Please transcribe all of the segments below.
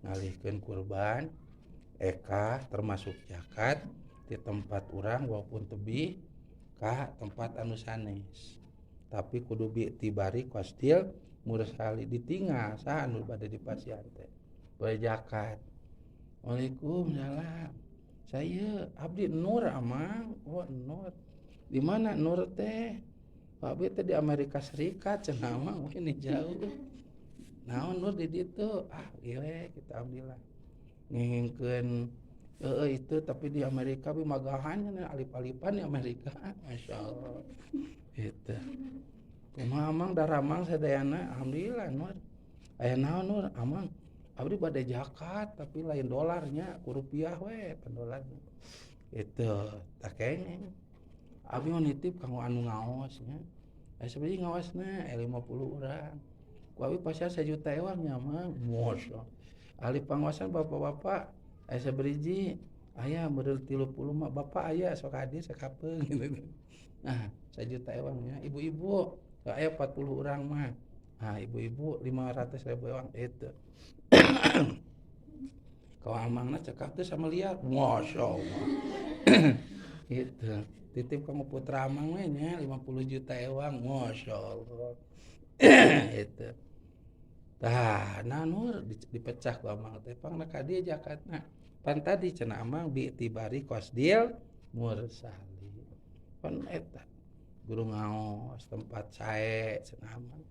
Ngalihkeun kurban eka termasuk zakat di tempat urang walaupun tebih ka tempat anu sanes, tapi kudu bi'tibari qasdil mursali. Ditinggal saha anu bade dipasihan teh bade zakat. Waalaikumsalam, saya abdi Nur, Amang. Oh, Nur di mana? Nur teh, Pak, abdi teh di Amerika Serikat cenah, Amang. Wah, ini jauh. Naon Nur di ditu? Ah, ieu kita alhamdulillah ngengengkeun heeh itu, tapi di Amerika bi magahan alip-alipan di Amerika. Masya Allah itu. Kumaha, Amang, daramang sadayana? Alhamdulillah. Nur, aya naon, Nur? Amang, abdi bade zakat, tapi lain dolarnya, ku rupiah we pan dolar itu. Tak kenging abdi mah nitip kanggo anu ngaos nya. Aya sabaraha ngaosna? Aya 50 urang. Ku abdi pasihan 1 juta ewang nya, Mang. Masya, ahli pangaosan bapak-bapak aya sabaraha? Aya meureun 30 mah. Bapak aya, sok hadir sakapeung gitu. Nah, 1 juta ewang nya. Ibu-ibu aya 40 urang mah. Nah, ibu-ibu 500 ribu ewang itu. Kau amangna cekap teh sama lihat, masya Allah gitu. Titip kamu putra amang we nya 50 juta ewang. Masya Allah itu. Tah, nah, Nur, dipecah ku amang teh, pangna ka dieu zakatna. Pan tadi cenah amang bi'tibari qasdil mursali. Pan eta guru ngaos tempat sae cenah amang.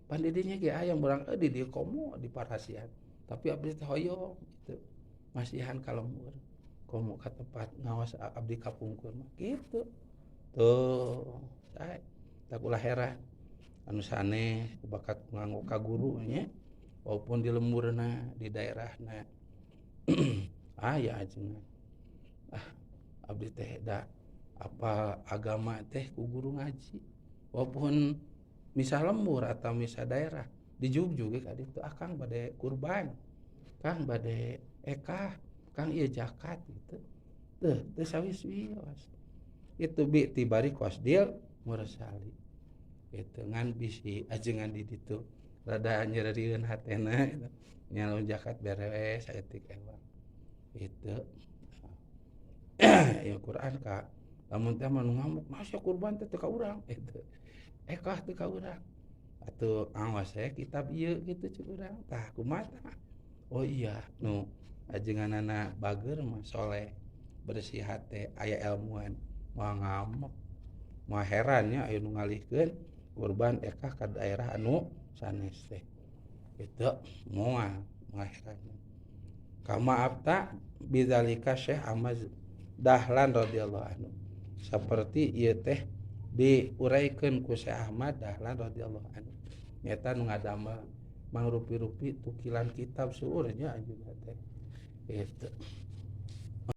Pan di dinya ge aya urang di dieu komo di parasian. Tapi abdi teh hoyong gitu. Masihan ka lembur. Komo ka tempat ngaos abdi kapungkur mah gitu. Tuh, sae. Tak ulah heran anu sanes bakat nganggo ka guru nya, walaupun di lemburna, di daerahna aya ajengan. Ah, abdi teh da apa agama teh ku guru ngaji, walaupun misah lembur atau misah daerah, dijugjug ge ka ditu. Akang bade kurban, Kang, bade ekah, Kang, ieu zakat gitu. Teu teu sawis-wios itu bi'tibari qasdil mursali itu. Ngan bisi ajengan di ditu rada nyerieun hatena gitu. Nya zakat bere saeutik ewang itu ya Quran ka lamun teh mah nu ngamuk masa kurban teh teu ka urang itu, ekah teu ka urang, atuh awas we kitab ieu gitu cek urang. Tah, kumaha tah? Oh iya, nu ajenganana bager mah, soleh, bersih hate, aya ilmuan, moal ngamuk, moal heran nya aya nu ngalihkeun kurban ekah ka daerah anu sanes teh itu. Moal moal heran. Kama afta bidzalika Syekh Ahmad Dahlan radhiyallahu anhu, seperti ieu teh diuraikeun ku Syekh Ahmad Dahlan radhiyallahu anhu, nyata nu ngadamel mangrupi-rupi tukilan kitab seueur nya anjeunna teh itu.